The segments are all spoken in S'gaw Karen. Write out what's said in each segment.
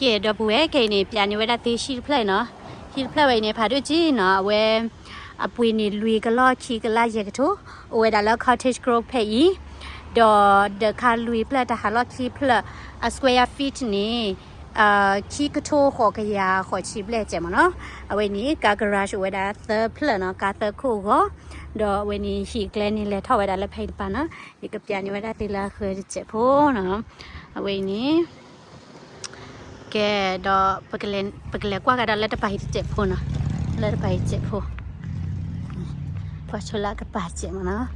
ကဲ ဒီပုၢ်ဝဲၢ် ခဲအံၤန့ၣ် ပျးန့ၢ်ဝဲဒၣ်သုဟံၣ်တဖျၢၣ်နီၤ. ဟံၣ်တဖျၢၣ်ဝဲအံၤန့ၣ် ဖးဒိၣ်က့နီၤ, အဝဲ အပှ့ၤန့ၣ် လွံၢ်ကလီၢ်ခံကလးယဲၢ်ကထိ, အိၣ်ဝဲဒၣ်လၢ Cottage Grove ဖဲအံၤ, ဒီးဒၢးခါလွံၢ်ဖျၢၣ် တၢ်ဟးလီၢ်ခံဖျၢၣ် အ square feet န့ၣ် ခံကထိဃိးကယၤဃိးဆံဘျဲၣ်စဲးမ့ၢ်နီၤ. အဝဲန့ၣ် ကါ garage အိၣ်ဝဲဒၣ်သၢဖျၢၣ်နီၤ, ကါသၢခိၣ်အဂီၢ်, ဒီးအဝဲန့ၣ် ဟံၣ်ကျဲန့ၣ် လဲၤထီၣ်ဝဲဒၣ်လၢဖဲအံၤတပၤနီၤ. ယကပျးန့ၢ်ဝဲဒၣ်သုလၢအဃၢၤတစဲးဖိနီၤ. အဝဲအံၤန့ၣ် ကဲ ဒီး ပကလဲၤကွၢ်ကဒီးလၢတပၤအံၤတစဲးဖိနီၤ, လၢတပၤအံၤတစဲးဖိ, ကွၢ်ဆိလၢအကပၤစဲးမ့ၢ်နီၤ.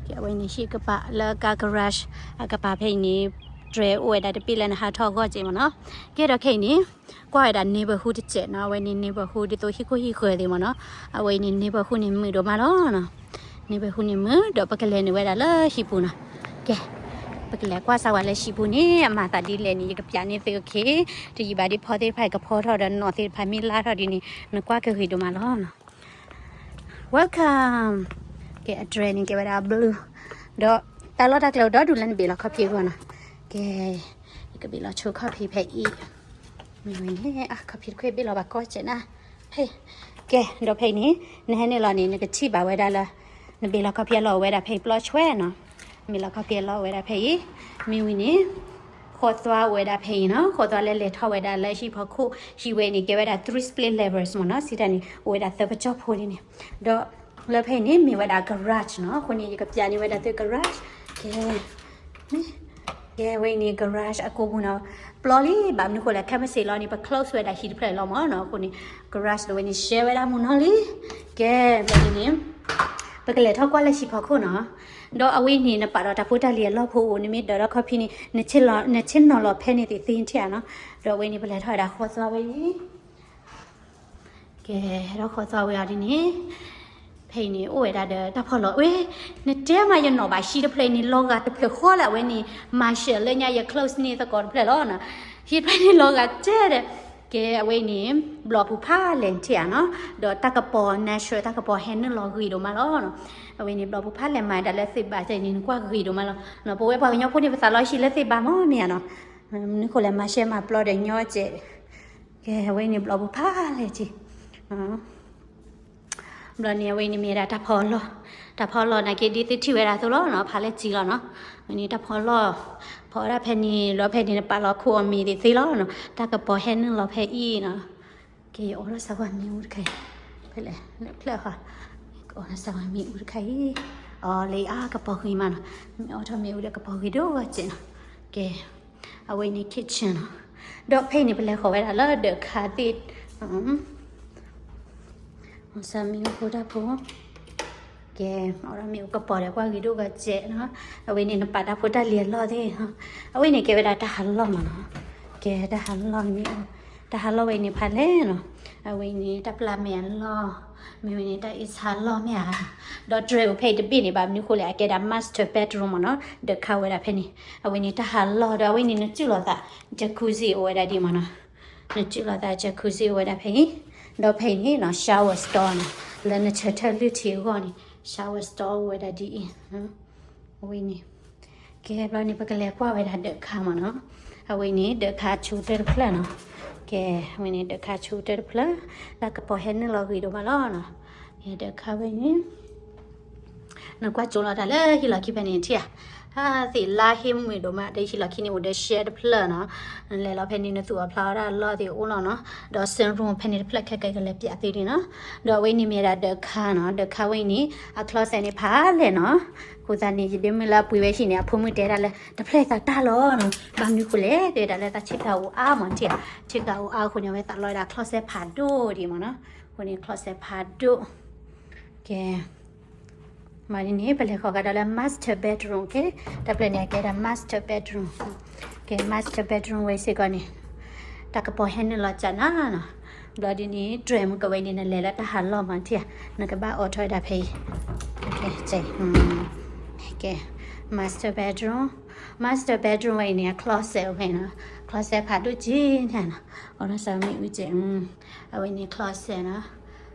ကဲ အဝဲန့ၣ် ဟံၣ်ကပၤလၢကါ garage အကပၤဖဲအံၤန့ၣ် တြဲၤအိၣ်ဝဲဒၣ်တဘ့ၣ်လၢနဟးထီၣ်အဂီၢ်စဲးမ့ၢ်နီၤ. ကဲ ဒီးခဲအံၤန့ၣ် ကွၢ်ဝဲဒၣ် neighborhood တစဲးနီၤ, အဝဲန့ၣ် neighborhood ဒ်သိးဟံၣ်ခိၣ်ဟံၣ်ဃၢၤသ့ၣ်မ့ၢ်နီၤ. အဝဲအံၤန့ၣ် neighborhood န့ၣ်မုာ်ဒိၣ်မးလီၤနီၤ. neighborhood န့ၣ်မုာ် ဒီးပကလဲၤန့ၢ်ဝဲဒၣ်လၢဟံၣ်ပူၤနီၤ. ကဲ ပကလဲၤကွၢ်စၢၤဝဲလၢဟံၣ်ပူၤန့ၣ် အမၤသးဒ်လဲၣ်န့ၣ် ယကပျးန့ၢ်သု okay. တယံာ်ဘၣ်ဒ်ဖီသ့ၣ်တဖၣ်ကဖီထီၣ်ဒီးနီၣ်သ့ၣ်တဖၣ်မ့ၢ်လါထီၣ်ဒ်န့ၣ် နကွၢ်ကဂ့ၤဒိၣ်မးလီၤနီၤ. Welcome. ကဲ အတြဲၤန့ၣ် ကဲဝဲဒၣ် blue, ဒီးတၢ်လီၢ်တၢ်ကျဲအိၣ်ဒီဒူၣ်လၢနဘ့ၣ်လီၤခီဖံးအဂီၢ်နီၤ. ကဲ ယကဘ့ၣ်လီၤဆိခီဖံးဖဲအံၤ, မ့ၢ်ဝဲန့ၣ် အခီဖံးတခွ့ဘ့ၣ်လီၤဘၣ်ကီစဲးနၤ. ဖဲ ကဲ ဒီးဖဲအံၤန့ၣ် နဟဲနုာ်လီၤန့ၣ် နကထံၣ်ဘၣ်ဝဲဒၣ်လၢ နဘ့ၣ်လီၤခီဖံးအလီၢ်အိၣ်ဝဲဒၣ်ဖဲအံၤ ပျီဆွဲနီၤ. နဘ့ၣ်လီၤခီဖံးအလီၢ်အိၣ်ဝဲဒၣ်ဖဲအံၤ, မ့ၢ်ဝံၤန့ၣ် ဃီသွါအိၣ်ဝဲဒၣ်ဖဲအံၤနီၤ. ဃီသွါလၢလဲၤထီၣ်ဝဲဒၣ်လၢဟံၣ်ဖီခိၣ်, ဟံၣ်ဝဲန့ၣ် ကဲဝဲဒၣ် three split levels မ့ၢ်နီၤ, စံးတၢ်န့ၣ် အိၣ်ဝဲဒၣ်သၢပကၠီၢ်ဖိဒ်န့ၣ်, ဒီးလၢဖဲအံၤန့ၣ် မ့ၢ်ဝဲဒၣ် garage နီၤ. အဃိန့ၣ် ယကပျးန့ၢ်ဝဲဒၣ်သု garage, ကဲ မ့ၢ် ကဲ ဝဲအံၤန့ၣ် garage အကိာ်ပူၤနီၤ, ပျီလံ, ဘၣ်မနုၤဃိလဲၣ် ခဲမုၢ်ဆ့ၣ်လီၤန့ၣ် ပcloseဝဲဒၣ်ဟံၣ်တဖျၢၣ်လီၤမ့ၢ်နီၤ. အဃိန့ၣ် garage ဒီးဝဲန့ၣ် ရှဲဝဲဒၣ်မုၢ်နီၤလံ. ကဲ ဘျီဒ်န့ၣ် ပကလဲၤထီၣ်ကွၢ်လၢဟံၣ်ဖီခိၣ်နီၤ. ဒီးအဝဲအံၤန့ၣ် နပာ်ဒီးတၢ်ဖိတၢ်လံၤအလီၢ်ဖိအိၣ်, နမ့ၢ်ဒၢးထီၣ်ခီဖံးန့ၣ် နဆ့ၣ်နီၤလီၤဖဲန့ၣ်သ့ၣ်သ့ထံၣ်ဧါနီၤ. ဒီးအဝဲန့ၣ် ပလဲၤထီၣ်ဝဲဒၣ်ဃီသွါဝဲအံၤ ကဲ ဟဲထီၣ်ဃီသွါဝဲအီၤဒ်န့ၣ်, ဖဲအံၤန့ၣ်အိၣ်ဝဲဒၣ်ဒီးတၢ်ဖီလီၢ်ဝဲ, နတဲမးယနီၣ်ဘၣ် ဟံၣ်တဖျၢၣ်အံၤန့ၣ် လီၤဂာ်တဖျၢၣ်ဃီလၢအဝဲန့ၣ် Marshall လၢညါယ close န့ၢ်သကိးတဖျၢၣ်လီၤနီၤ. ဟံၣ်တဖျၢၣ်န့ၣ်လီၤဂာ်တဲဒီး, ကဲ အဝဲအံၤန့ၣ် ဘျီၣ်ပူၤဖးလဲၢ်ထံၣ်ဧါနီၤ, ဒီးတၢ်ကပီၤ natural တၢ်ကပီၤဟဲနုာ်လီၤဂ့ၤဒိၣ်မးလီၤနီၤ. အဝဲန့ၣ် ဘျီၣ်ပူၤဖးလဲၢ်မၤဒၣ်လၢသ့ၣ်ဘၣ်တၢ်န့ၣ် နကွၢ်ဂ့ၤဒိၣ်မးလီၤနီၤ. ပဝဲပှၤကညီဖိန့ၣ် ပသးလီဟံၣ်လၢသ့ၣ်ဘၣ်မးမ့ၢ်ဧါနီၤ. မနုၤဃိလဲၣ် မၤရှဲမၤပျီဒီးညီကဲး, ကဲ အဝဲန့ၣ် ဘျီၣ်ပူၤဖးလဲၢ်ထံၣ် ဘျီန့ၣ် အဝဲန့ၣ်မ့ၢ်ဒၣ်တၢ်ဖီလီၢ်, တၢ်ဖီလီၢ်နာ်က့ဒ်သုထံၣ်ဝဲဒၣ်အသိးလီၤနီၤ, ဖးလဲၢ်ထံၣ်လီၤနီၤ. အဝဲန့ၣ်တၢ်ဖီလီၢ်, ဖီဒၣ်ဖဲန့ၣ် ဒီးဖဲန့ၣ်နပာ်လီၤခိၣ်အီၤမ့ၢ်သ့ၣ်သ့လီၤနီၤ, တၢ်ကပီၤဟဲနုာ်လီၤဖဲအံၤနီၤ. ကဲ ယအိးထီၣ်စၢၤဝဲမ့ၣ်အူတခါအံၤ, ဖဲလဲၣ် လၢဖျၢၣ်ဃီ, ကအိးထီၣ်စၢၤဝဲမ့ၣ်အူတခါအံၤ, အီၤလၢအါကပီၤဂ့ၤမးနီၤ, မ့ၢ်အိးထီၣ်မ့ၣ်အူဒီးကပီၤဂ့ၤဒိၣ်ဂီၢ်စဲးနီၤ. ကဲ အဝဲန့ၣ် kitchen နီၤ, ဒီးဖဲအံၤန့ၣ် ပလဲၤဃီၤဝဲဒၣ်လၢဒၢးခါသ့ၣ် စၢၤမ့ၣ်အူဖိတၢ်ဖိ, ကဲ အိးထီၣ်မ့ၣ်အူကပီၤဒီးကွၢ်ဂ့ၤဒိၣ်ဂီၢ်စဲးနီၤ. အဝဲန့ၣ် နပာ်တၢ်ဖိတၢ်လံၤအလီၢ်သ့ၣ်, အဝဲန့ၣ်ကဲဝဲဒၣ်တၢ်ဟးလီၢ်မးနီၤ. ကဲ တၢ်ဟးလီၢ်မ့ၣ်အူ, တၢ်ဟးလီၢ်ဝဲအံၤန့ၣ်ဖးလဲၢ်နီၤ. အဝဲန့ၣ် တၢ်ပျၢ်မဲာ်အလီၢ်, မ့ၢ်ဝဲန့ၣ် တၢ်အ့ၣ်ဆါအလီၢ်မ့ၢ်ဧါ. ဒီးတြဲၤအိၣ်ဖဲအံၤတဘ့ၣ်န့ၣ် ဘၣ်မနုၤဃိလဲၣ် အကဲဒၣ် master bedroom မးနီၤ, ဒၢးခါဝဲဒၣ်ဖဲန့ၣ်. အဝဲန့ၣ် တၢ်ဟးလီၢ်ဒီး အဝဲန့ၣ် နစုၣ်လီၤသး jacuzzi အိၣ်ဝဲဒၣ်ဒ်မးနီၤ. နစုၣ်လီၤသး jacuzzi အိၣ်ဝဲဒၣ်ဖဲအံၤ, ဒီးဖဲအံၤန့ၣ်နီၤ shower stall နီၤ, လၢနဆၢထၢၣ်လုၢ်ထံအဂီၢ်န့ၣ် shower stall အိၣ်ဝဲဒၣ်ဒ်အံၤ. အဝဲန့ၣ် ကဲ ဘျီန့ၣ် ပကလဲၤကွၢ်ဝဲဒၣ်ဒၢးခါမးနီၤ. အဝဲန့ၣ် ဒၢးခါဆူတၢၢ်တဖျၢၣ်နီၤ. ကဲ အဝဲန့ၣ် ဒၢးခါဆူတၢၢ်တဖျၢၣ်, တၢ်ကပီၤဟဲနုာ်လီၤဂ့ၤဒိၣ်မးလီၤနီၤ. ကဲ ဒၢးခါဝဲန့ၣ် နကွၢ်ကၠိလီၤတၢ်လၢဟံၣ်လီၢ်ခံဖဲန့ၣ်ထံၣ်ဧါ. သ့ၣ်လါဟ့ၣ်မုာ်ဒိၣ်မး ဒီးဟံၣ်လီၢ်ခံန့ၣ်အိၣ်ဒီးရှဲတဖျၢၣ်နီၤ. နလဲၤလီၤဖဲန့ၣ် နသူၣ်အီၣ်ဖျါအီၣ်ဒၣ်အလီၢ်သ့ၣ်အိၣ်လီၤနီၤ. ဒီး sunroom ဖဲန့ၣ်တဖျၢၣ်ခဲကဲကလဲၤပျးသ့ဒ်နီၤ. ဒီးအဝဲန့ၣ်မ့ၢ်ဒၣ်ဒၢးခါနီၤ. ဒၢးခါဝဲအံၤန့ၣ် အ closet န့ၣ်ဖးလဲၢ်နီၤ. အဃိသတးန့ၣ် ယဒ့မုၣ်လၢအပှ့ၤဝဲဟံၣ်န့ၣ် အဖိမုၣ်တဲဒၣ်လၢ တဖျၢၣ်သးတၢ်လီၤနီၤ. ဘၣ်မနုၤဃိလဲၣ် တဲဒၣ်လၢတၢ်ဆ့ကၤအိၣ်အါမးထံၣ်ဧါ. ဆ့ကၤအိၣ်အါအဃိန့ၣ် အဝဲသးလီဝဲဒၣ် closet ဖးဒိၣ်ဒံးမးနီၤ. အဃိန့ၣ် closet ဖးဒိၣ်. ကဲ မၤဒ်န့ၣ် ပလဲၤဃီၤကဒီးလၢ master bedroom, okay? တၢ်ဖျၢၣ်န့ၣ် အကဲဒၣ် master bedroom. ကဲ master bedroom ဝဲစ့ၢ်ကီးန့ၣ် တၢ်ကပီၤဟဲနုာ်လီၤကၢ်နၤနီၤ. ဘျီဒ်န့ၣ် တြဲၤမုၢ်ကဝဲအံၤန့ၣ် နလဲၤလၢတၢ်ဟးလီၢ်မးထံၣ်ဧါ, နကဘၣ်အိးထီၣ်ဝဲဒၣ်ဖဲအံၤ. ကဲ master bedroom, master bedroom ဝဲအံၤန့ၣ် အ closet ဝဲနီၤ, closet ဖးဒိၣ်က့ၤန့ၣ်နီၤ, အိးထီၣ်စၢၤမ့ၣ်အူက့ၤ, အဝဲန့ၣ် closet နီၤ.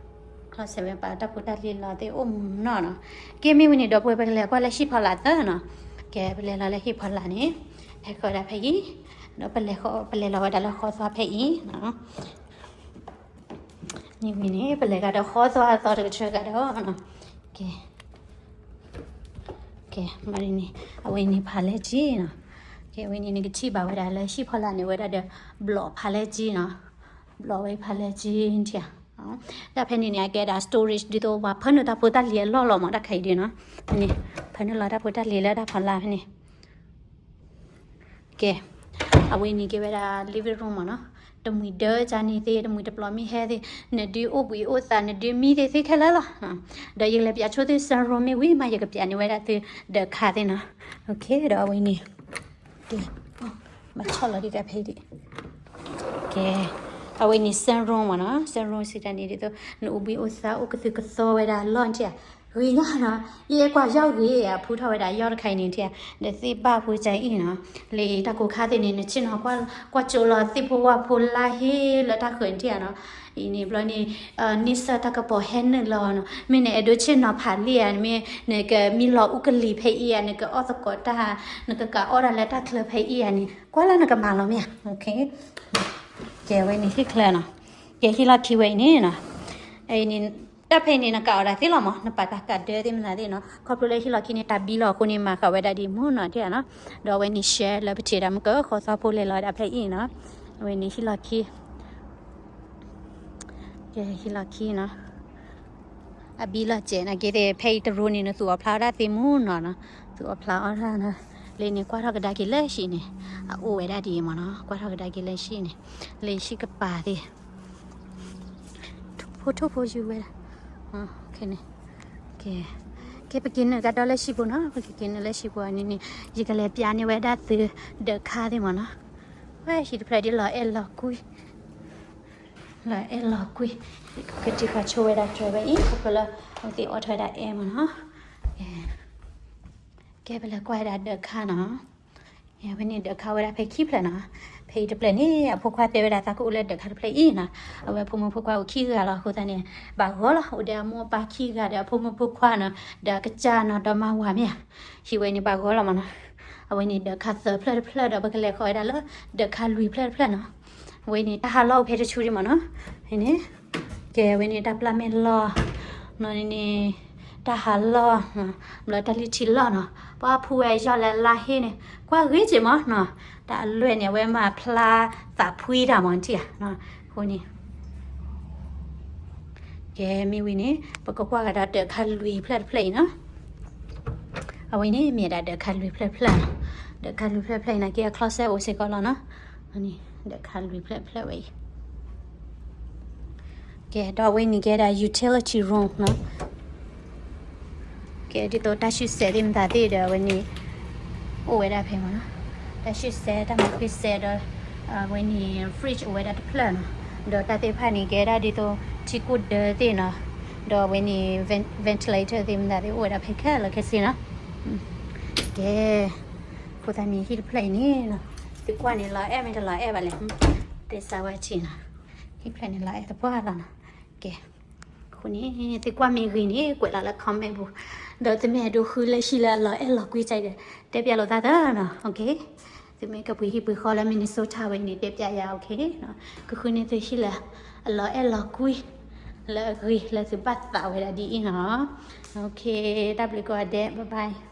closet ဝဲပာ်တၢ်ဖိတၢ်လံၤလီၤသ့ၣ်အိၣ်မးနီၤနီၤ. ကဲ မ့ၢ်ဝဲန့ၣ်ဒီး ပဝဲပကလဲၤကွၢ်လၢဟံၣ်ဖီလာ်သၢနီၤ. ကဲ ပလဲၤလီၤလၢဟံၣ်ဖီလာ်န့ၣ်, ဟဲဃီၤဒၣ်ဖဲအံၤ, ဒီးပလဲၤလီၤဝဲဒၣ်လၢဃီသွါဖဲအံၤ, မ့ၢ်ဝံၤန့ၣ် ပလဲၤကဒီးဃီသွါသီတကထၢကဒီး, ကဲ, ကဲ, မ့ၢ်န့ၣ် အဝဲန့ၣ်ဖးလဲၢ်ကၠ့နီၤ, ကဲ အဝဲန့ၣ်နကထံၣ်ဘၣ်ဝဲဒၣ်လၢဟံၣ်ဖီလာ်န့ၣ်ဝဲဒၣ်ဒီး ဘျီၣ်ဖးလဲၢ်ကၠ့နီၤ, ဘျီၣ်ဝဲဖးလဲၢ်ကၠ့ထံၣ်ဧါ, တၢ်ဖဲန့ၣ်န့ၣ် အကဲဒၣ် storage ဒ်သိးပှၤဖၢနုာ်တၢ်ဖိတၢ်လံၤအလီၢ်လီၤမး တၢ်ခါအံၤဒ်နီၤ, န့ၣ်, ဖၢနုာ်လီၤတၢ်ဖိတၢ်လံၤလၢတၢ်ဖီလာ်ဖဲန့ၣ် ကဲ, အဝဲန့ၣ်ကဲဝဲဒၣ် living room မ့ၢ်နီၤ, တမှံၤဒၢကၢ်န့ၣ်သ့ၣ် တမှံၤတပျီၤမ့ၢ်ဟဲသ့ၣ် နဒုးအိၣ်ဘှံးအိၣ်သး နဒုးမံသ့ၣ်သ့ခဲလၢာ်လီၤ, ဒီးယကလဲၤပၠးဆိသု sunroom မ့ၢ်ဝံၤမး ယကပၠးန့ၢ်ဝဲဒၣ်သု ဒၢးခါသ့ၣ်နီၤ, ကဲ, ဒီးအဝဲန့ၣ် ကဲ, မၤဆီၣ်လီၤဒံးကဖဲဒံး, ကဲ, အဝဲန့ၣ် sunroom မ့ၢ်နီၤ, sunroom စံးတၢ်န့ၣ်ဒ်သိး နအိၣ်ဘှံးအိၣ်သးအိၣ်ကသုးကသီဝဲဒၣ်လီၢ်ထံၣ်ဧါ ဂ့ၤညါနီၤ, ယအဲၣ်ကွၢ်ယီၢ်ဂ့ၤ အဖုထီၣ်ဝဲဒၣ်ယီၢ်တခါအံၤန့ၣ်ထံၣ်ဧါ, ဒီးသ့ၣ်ဘၣ်ဖိကၢ်အံၤနီၤ, လၢတၢ်ကိးခါသ့ၣ်န့ၣ် နဆ့ၣ်နီၤကွၢ်ကၠိလီၤသ့ၣ်ဖိဝၣ်ဖိလါဟ့လၢတၢ်ဃၢၤန့ၣ်ထံၣ်ဧါနီၤ, အံၤန့ၣ်ဘျီန့ၣ် န့ဆၢၣ်တၢ်ကပီၤဟဲနုာ်လီၤနီၤ, မ့ၢ်နအဲၣ်ဒိးဆ့ၣ်နီၤဖးလံဧါ, မ့ၢ်နကမံလီၤအူကလံၤဖဲအံၤဧါ, နကအီၣ်သကိးတၢ်, နကကးအီၣ်ဒၣ်လၢတၢ်ချၢဖဲအံၤဧါန့ၣ် ကွၢ်လၢနကမၤလီၤမ့ၢ်ဧါ, ကဲဝဲန့ၣ်ဟံၣ်ချၢနီၤ, ကဲဟံၣ်လီၢ်ခံဝဲအံၤန့ၣ်နီၤ, အံၤန့ၣ် တၢ်ဖဲန့ၣ် နကးအီၣ်ဒၣ်သ့လီၤမး, နပာ်တၢ်ကးဒၢသ့ၣ်မနုၤသ့ၣ်နီၤ, ခီဖျိလၢဟံၣ်လီၢ်ခံန့ၣ် တၢ်ဘံလီၤအဃိန့ၣ် မၤဃာ်ဝဲဒၣ်ဒ်မ့ၢ်နီၤထံၣ်ဧါနီၤ, ဒီးအဝဲန့ၣ် share လၢပထံၣ်ဒၣ်မ့ၢ်ကဃီသီဖိလဲၤလီၤဝဲဒၣ်ဖဲအံၤနီၤ, အဝဲန့ၣ်ဟံၣ်လီၢ်ခံ ကဲဟံၣ်လီၢ်ခံနီၤ, အဘံလီၤစဲးနာ်က့သ့ၣ် ဖဲအံၤတရူးန့ၣ် နသူၣ်အီၣ်ဖျါဝဲဒၣ်သ့မ့ၢ်နီၤနီၤ, သူၣ်အီၣ်ဖျါအီၣ်ဒၣ်နီၤ, လၢန့ၣ်ကွၢ်ထီၣ်ကဒါက့ၤလၢဟံၣ်န့ၣ်, အအိၣ်ဝဲဒၣ်ဒ်အံၤမ့ၢ်နီၤ, ကွၢ်ထီၣ်ကဒါက့ၤလၢဟံၣ်န့ၣ်, လၢဟံၣ်ကပၤသ့ၣ် ထိၣ်ဖိထိၣ်ဖိယူၤဝဲဒၣ်, ကဲ ကဲပက့ၤနုာ်ကဒီးလၢဟံၣ်ပူၤနီၤ, ပကက့ၤနုာ်လၢဟံၣ်ပူၤန့ၣ်န့ၣ်, ယကလဲၤပၠးန့ၢ်ဝဲဒၣ်သု ဒၢးခါသ့ၣ်မ့ၢ်နီၤ, ဝဲဟံၣ်တဖျၢၣ်ဒ်လီၤအဲၣ်လီၤကွံ လီၤအဲၣ်လီၤကွံ, ကတံၤပှၤဆိဝဲဒၣ်တြဲၤဝဲအံၤ ခီဖျိလၢအဝဲသ့ၣ်အိးထီၣ်ဝဲဒၣ်အဲၣ်မ့ၢ်နီၤ, ကဲပလဲၤကွၢ်ဝဲဒၣ်ဒၢးခါနီၤ, အဝဲန့ၣ်ဒၢးခါဝဲဒၣ်ဖဲခံဖျၢၣ်နီၤ, ဖဲအံၤတဖျၢၣ်န့ၣ် အဖိခွါတဲဝဲဒၣ်သးကအိၣ်လၢဒၢးခါတဖျၢၣ်အံၤနီၤ, အဝဲဖိမုၣ်ဖိခွါအိၣ်ခံဂၤလီၤအဃိသတးန့ၣ်, ဘၣ်ဂီၤလီၤ အိၣ်ဒီးအမိၢ်အပၢ်ခံဂၤဒီးအဖိမုၣ်ဖိခွါနီၤ, ဒီးအကစၢ်နီၤ ဒီးမါဝၤမ့ၢ်ဧါ, ဟံၣ်ဝဲန့ၣ်ဘၣ်ဂီၤလီၤမ့ၢ်နီၤ, အဝဲန့ၣ်ဒၢးခါသၢဖျၢၣ်တဖျၢၣ်ဒီး ပကလဲၤဃီၤဝဲဒၣ်လၢ ဒၢးခါလွံၢ်ဖျၢၣ်တဖျၢၣ်နီၤ, အဝဲန့ၣ်တၢ်ဟးလီၢ်အိၣ်ဖဲတဆူဒံးမ့ၢ်နီၤ, န့ၣ်, ကဲဝဲန့ၣ်တၢ်ပျၢ်မဲာ်လီၢ်, နီၤန့ၣ်, တၢ်ဟးလီၢ်, ဘျီတၢ်လံၣ်ထံလီၢ်နီၤ, ပှၤဖူဝဲယီၢ်လၢလါဟ့န့ၣ်, ကွၢ်ဂ့ၤက့ၤမ့ၢ်နီၤ, တၢ်အလွဲၢ်န့ၣ် အဝဲမၤဖျါသးဖှံတၢ်မ့ၢ်ထံၣ်ဧါ, အဃိန့ၣ် ကဲမ့ၢ်ဝံၤန့ၣ် ပကကွၢ်ကဒီးဒၢးခါလွံၢ်ဖျၢၣ်တဖျၢၣ်အံၤနီၤ, အဝဲန့ၣ်မ့ၢ်ဒၣ်ဒၢးခါလွံၢ်ဖျၢၣ်တဖျၢၣ်နီၤ, ဒၢးခါလွံၢ်ဖျၢၣ်တဖျၢၣ်အံၤနာ်က့ အ closet အိၣ်စ့ၢ်ကီးလီၤနီၤ, ဒၢးခါလွံၢ်ဖျၢၣ်တဖျၢၣ်ဝဲအံၤ ကဲ ဒီးအဝဲန့ၣ်ကဲဒၣ် utility room နီၤ, ကဲဒ်သိးတၢ်ဆူၣ်စဲးသ့ၣ်မတၤသ့ၣ်ဒီးအဝဲန့ၣ် အိၣ်ဝဲဒၣ်ဖဲမ့ၢ်နီၤ, တၢ်ဆူၣ်စဲး တၢ်မၤဃံစဲးဒီး အဝဲန့ၣ် fridge အိၣ်ဝဲဒၣ်တဖျၢၣ်နီၤ, ဒီးတၢ်သ့ၣ်တဖၣ်န့ၣ် ကဲဒၣ်ဒ်သိးထံကိၣ်ဒၢသ့ၣ်နီၤ, ဒီးအဝဲန့ၣ် vent- ventilator သ့ၣ်မတၤသ့ၣ် အိၣ်ဝဲဒၣ်ဖဲခဲလၢာ်ခဲဆ့နီၤ, ကဲ အဃိသတးမ့ၢ်ဟံၣ်တဖျၢၣ်အံၤန့ၣ်နီၤ, သုကွၢ်န့ၣ်လီၤအဲၣ်မ့ၢ်တလီၤအဲၣ်ဘၣ်လဲၣ်, တဲစးဝဲထံၣ်နီၤ, ဟံၣ်တဖျၢၣ်န့ၣ်လီၤအဲၣ်သပှၢ်လီၤနီၤ, ကဲ အဃိန့ၣ် သုကွၢ်မ့ၢ်ဂ့ၤန့ၣ် ကွဲးလီၤလၢ comment ပူၤ, ဒီးသုမ့ၢ်အဲၣ်ဒိးဃုလၢဟံၣ်လၢအလီၤအဲၣ်လီၤကွံစ့ၢ်ကီးဒီး တဲပျးလိာ်သးသၢနီၤ, သုမ့ၢ်ကပှ့ၤဟံၣ်ပှ့ၤဃီလၢ Minnesota ဝဲအံၤန့ၣ် တဲပျးယၤ okay, ကဃုန့ၢ်သုဟံၣ်လၢ အလီၤအဲၣ်လီၤကွံ လၢအဂ့ၤလၢသုဘၣ်သးဝဲဒၣ်ဒ်အံၤနီၤ, okay, တၢ်ဘျုးကိးဂၤဒဲး, bye bye.